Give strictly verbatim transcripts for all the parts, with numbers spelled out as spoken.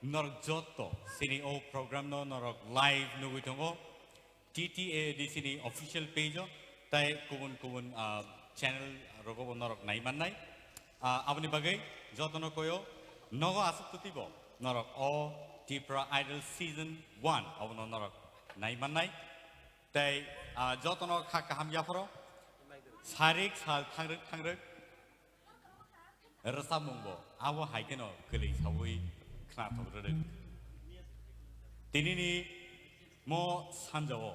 Norok joto chini o program no norok live nugwi tongo, T T A D C ni official page o, tai kubun kubun, ah, channel rogo bo norok nai mannai. Ah, aboni bagwi jotono koyo nogo aswk twtwi bo norok o Tipra Idol season one abono norok nai mannai. Tai, ah, jotono kha kaham yapharo sarik sal thangrwk thangrwk rwchapmung bo abo hai kheno kwlwi saui khnathok rwrwk. Tinini mo sanjao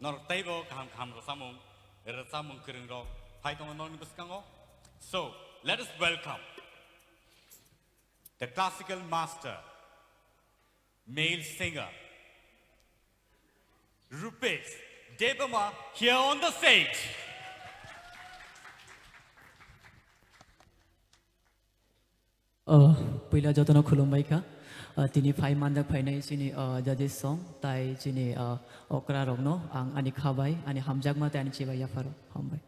norok teibo kaham kaham rwchapmung, rwchapmung kwrwng rok phai tongo norokni bwskango. So, let us welcome the classical master, male singer, Rupesh Debbarma here on the stage. Oh, puila jotono khulumbai kha. Ah, tini phai manjak phainai chini, ah, judges song, tai chini, ah, okra rokno ang ani khabai, ani hamjakma tai ani chibai yapharo. Hambai.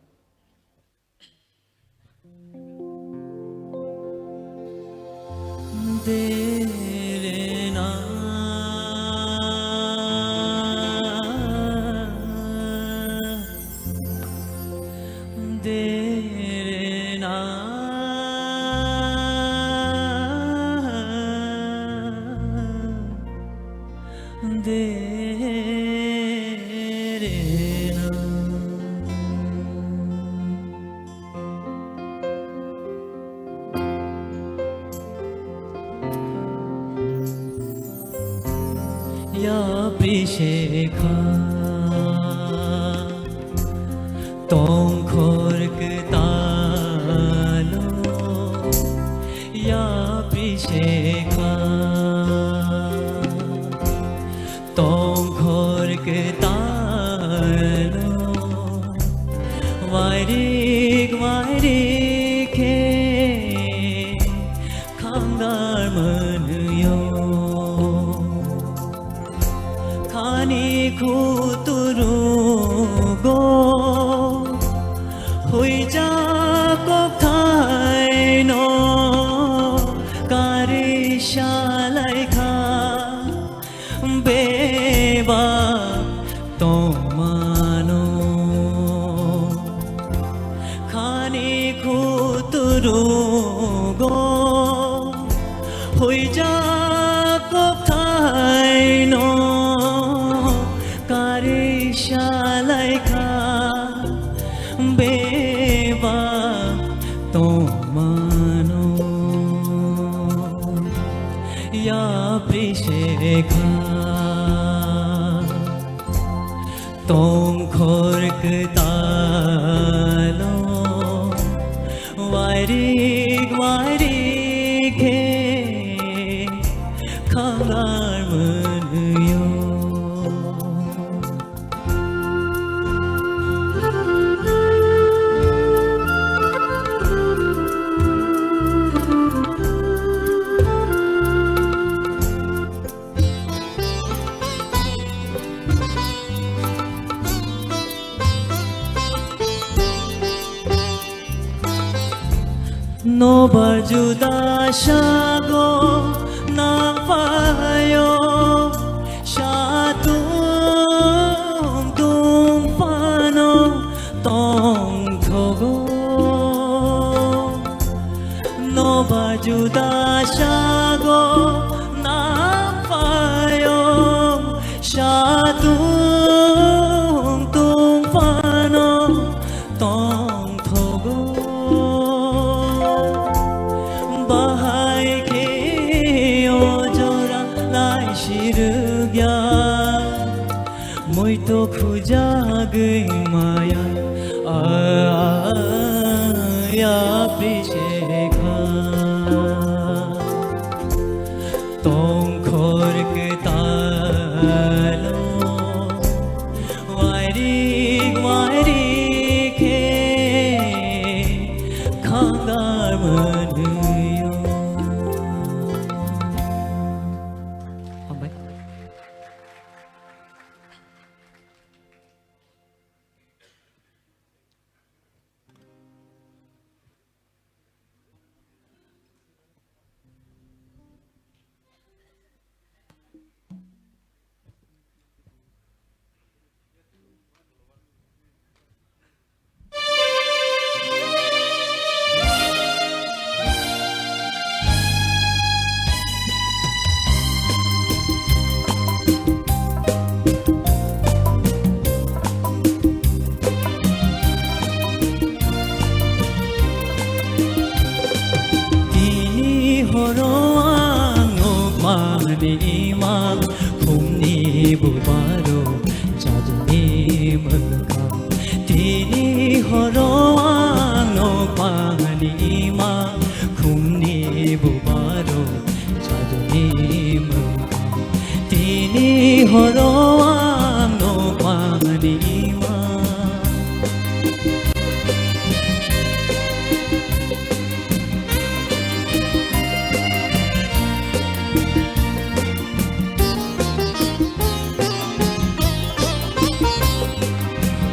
Yapri shekha tongkhor kwtalo, yapri shekha tongkhor kwtalo, wairik wairik khe khangar mwnwio. Khani khuturugo huijak kokthaino kari salaikha beba tongmano. Khani khuturugo huijak kokthaino kari salaikha beba tongmano. Yapri shekha tongkhor kwtalo, wairik wairik khe khangar mwnwio. Nobar juda sago nangphaio, satung tungphano tongthogo. Nobar juda sago nangphaio, satung tungphano tongthogo. Bahai khe o jora lai sirwkya, muito khujagwi maya, a, a, yapri shekha. Tongkhor kwtalo, wairik wairik khe khangar mwnwio. Hambai. Ni imang khumni bubaro jaduni mwkang. Tini horo ang nokmani imang khumni bubaro jaduni mwkang. Tini horo ang nokmani imang.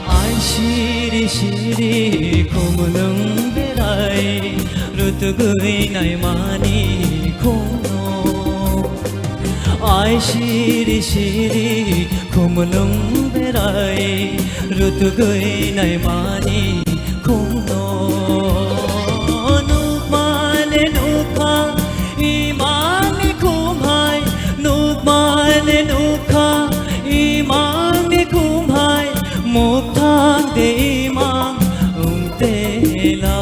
Ai siri siri kumulung berai rutugui naimani khumno. Ai siri siri kumulung berai rutugui naimani khumno. Nukmane nukha imangni khumhai, nukmane nukha imangni khumhai, mukthang de imang ungtela.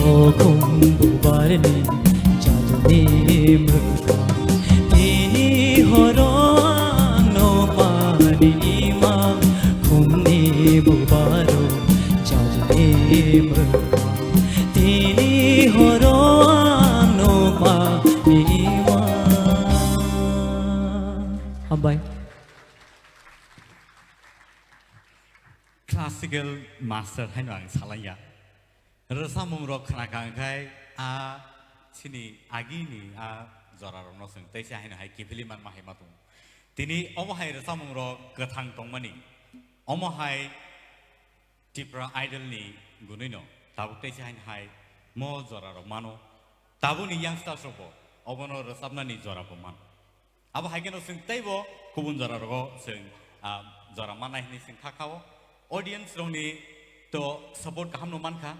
O khum bubarni jaduni mwkang. Tini horo ang nokmani imang khumni bubaro jaduni mwkang. Tini horo ang nokmani imang. Hambai. Classical master haino ang salaiya. Rwchapmung rok khna kha hwnkhe a chini agini a jora rokno chwng teisa haino hai kiphilwi manma hai ma tongo. Tini omo hai rwchapmung rok kwthang tongmani, omo hai Tipra Idol ni gunui no tabuk teisa haino hai mo jora rok mano. Tabukni youngsters rok bo obono rwchapnani jora bo mano. Abo hai kheno chwng teibo kubun jora rogo chwng, ah, jora mannai hinwi chwng kha khao. Audience rokni to support kaham no mankha.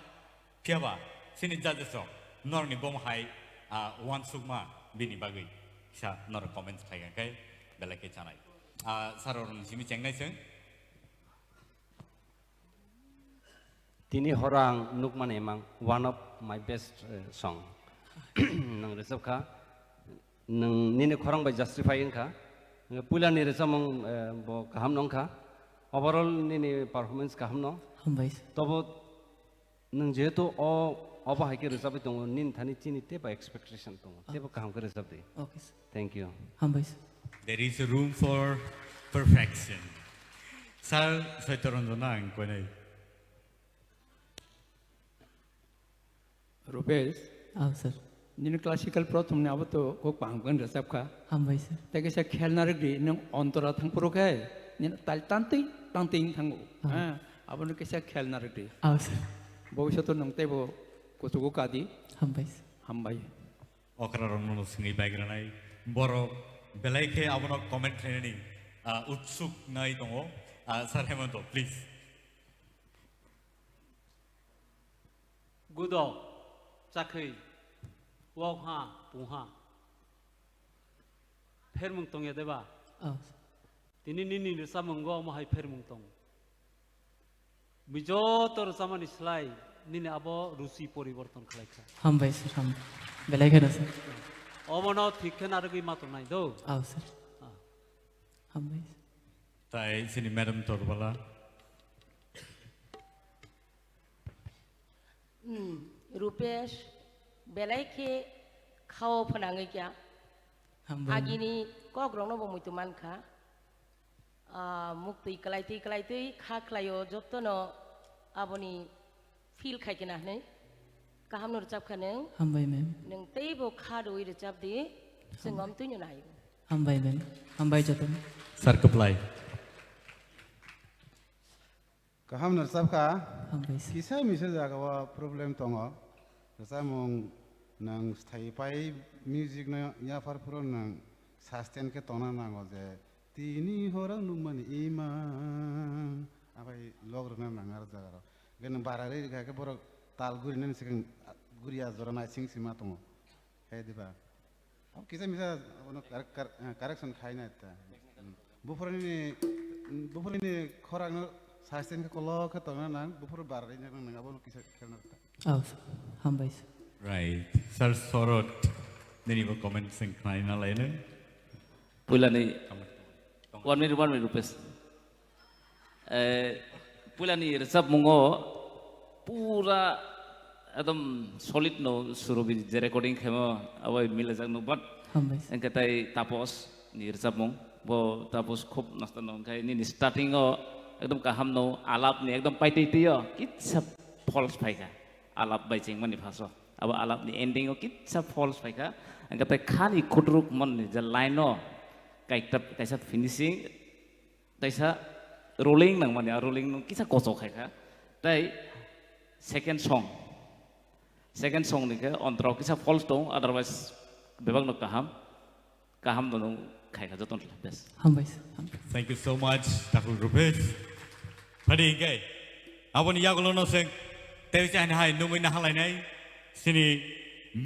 Phiyaba chini judges rok norokni bomo hai, ah, uansukma bini bagwi kisa norok comments khai kha khe belai khe chanai. Ah, sir rokni simi chengnai chwng. Tini horo ang nukmani mang one of my best, eh, song. Nwng rwchapkha, nwng nini khorang bai justify wngkha. Puilani rwchapmung, eh, bo kaham no wngkha. Overall nini performance kaham no. Hambai sir. Tobo nwng jehetu o, obo hai khe rwchapwi tongo, nini thani chini teibo expectation tongo. Ah. Teibo kaham khe rwchap di. Okay sir. Thank you. Hambai sir. There is a room for perfection. Sir, Saitya Ranjan ang koinai. Rupesh. Aw, sir. Nini classical prothom ni abo to kok pang pang rwchap kha. Hambai sir. Tei kaisa khelna rwgdi, nwng ontora thang phuru khe nini tal tantwi tantwi wng thango. Ah. Ha, abo no kaisa khelna rwgdi. Aw, sir. Bobishoto nwng teibo kuchugo kadi. Hambai sir. Hambai. Okra rokno swngwi baigranai borok belai khe abono comment khlainani, ah, utsuk nai tongo. Ah, Sir Hemanto, please. Gudo, chakhwi, wokha, pungha. Phermung tongya deba? Oh. Tini nini rwchapmungo omo hai phermung tong. Bini joto rwchapmani slai nini abo ruchi poriborton khlai kha. Hambai sir, ham-, belai kheno sir. Obono thik khe narwgwi ma tongnai do. Oh, sir. Ah. Hambai sir. Tai sini Madam Torbala. Hmm, Rupesh, belai khe khao phnangwi kya. Hambai. Agini kokrokno bo muitu mankha. Ah, muktwi kwlaitwi kwlaitwi kha khlaio, jotono aboni feel khai kena hwnwi. Kaham no rwchap kha nwng. Hambai, ma'am. Nwng teibo kha rwui rwchap di, chwng Hambai. Om twino nai. Hambai, ma'am. Hambai jotono. Sir, kwplai. Kaham no rwchap kha. Hambai sir. Kisa misa jaga o problem tongo. Rwchapmung nwng sthai pai music no yaphar phuru nwng sustain khe tongna nango je tini horo nukmani imang. Abai log rwna nang aro jaga rok. Hwnkhe nwng bara ri rwkha khe borok tal gurinani swkang guriya jora naising sima tongo. He diba? Abo kisa misa abono correct-, cor-, eh, correction khaina ta. Hmm. Buphuruni, buphuruni khorang no sustain khe kolok khe tongna nang, buphuru bar ri nang nang abono kisa khelna ta. Oh, sir. Hambai sir. Right. Sir Sorot, nini bo comment sing khnai na laino. Puilani one minute, one minute, Rupesh. Eh, puilani rwchapmungo pura ekdom solid no, Surobi je recording khemo abo milajak no, but Hambai. Engke tai Tapos ni rwchapmung, bo Tapos khub nasta no, engke nini starting o ekdom kaham no, alap ni ekdom paitwi twi o kitsa false phaikha, alap bai chengmani phaso abo alap ni ending o kitsa false phaikha, engke tai khani khutruk mon ni je line o kaita kaisa finishing, taisa rolling nangmani, a rolling no kisa kochok khaikha. Tai second song, second song ni khe ontrao kisa false tong, otherwise bebak no kaham, kaham no nung khaikha joto no best. Hambai sir, hambai. Thank you so much, Takhuk Rupesh. Phadi hingke, aboni yagulo no seng, tei chahini hai nungwi nahalainai, sini